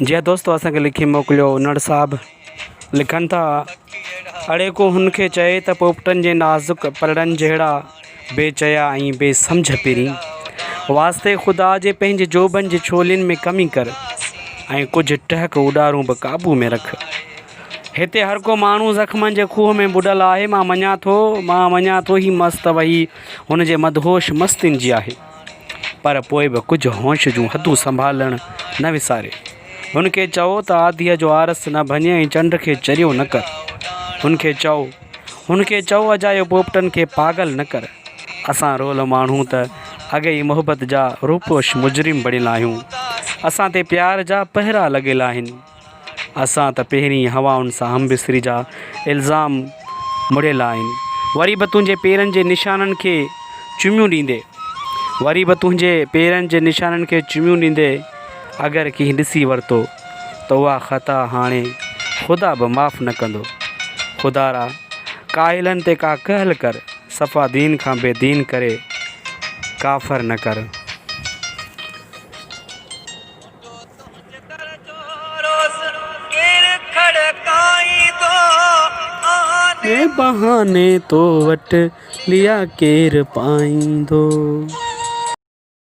جي ها دوستو اسان کي لکي موڪليو انڙ صاحب لکن ٿا اڙي ڪو هن کي چئي ته پوپٽن جي نازڪ پرڙن جهڙا بي چيا ۽ بي سمجهه پرين واسطي خدا جي پنهنجي جوڀن جي ڇولين ۾ ڪمي ڪر ۽ ڪجهه ٽهڪ اڏارون به قابو ۾ رک هتي هر ڪو ماڻهو زخمن جي کوهه ۾ ٻڏل آهي مان مڃان ٿو مان مڃان ٿو هي مست وهي هن جي مدهوش مستين جي آهي پر پوء به ڪجهه هوش جون حدون سنڀالڻ نه وساري. هن کي چئو ته آڌيء جو آرس نه ڀڃي ۽ چنڊ کي چريو نه ڪر. هن کي چئو، هن کي چئو اجايو پوپٽن کي پاڳل نه ڪر. اسان رول ماڻهو ته اڳي ئي محبت جا روپوش مجرم بڻيل آهيون. اسان تي پيار جا پهرا لڳل آهن. اسان ته پهرين هوائن سان همبستري جا الزام مڙهيل آهن. وري به تنهنجي پيرن جي نشانن کي چميون ڏيندي، وري به تنهنجي پيرن جي نشانن کي چميون ڏيندي اگر ڪنهن ڏسي ورتو ته اها خطا هاڻي خدا به معاف نه ڪندو. خدارا ڪاهلن تي ڪا ڪهل ڪر، صفا دين کان بي دين ڪري ڪافر نه ڪر. بهاني تو وٽ ليا ڪير پائيندو.